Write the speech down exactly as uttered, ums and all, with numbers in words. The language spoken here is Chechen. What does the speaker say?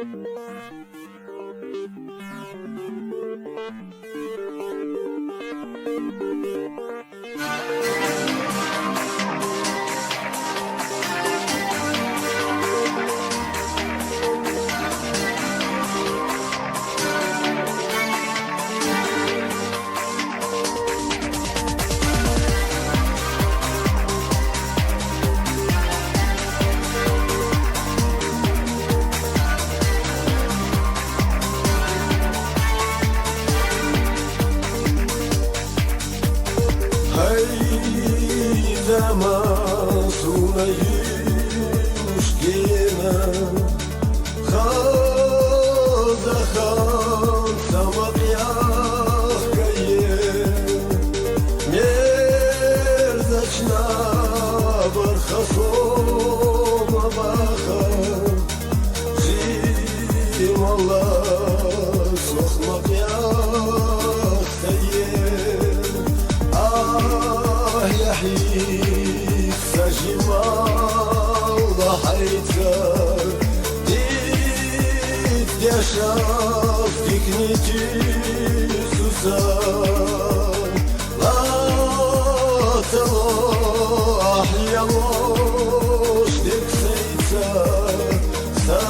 Гьай, заман, суна юш гена, хаза хан самакъ яхкае, мерза чна барха сома баха, жимала сохмакъ яхкае. Агь, я гьисса жимала гьайца, дид яшав дикни тир суса. Латало, агь, я лош дексейца, са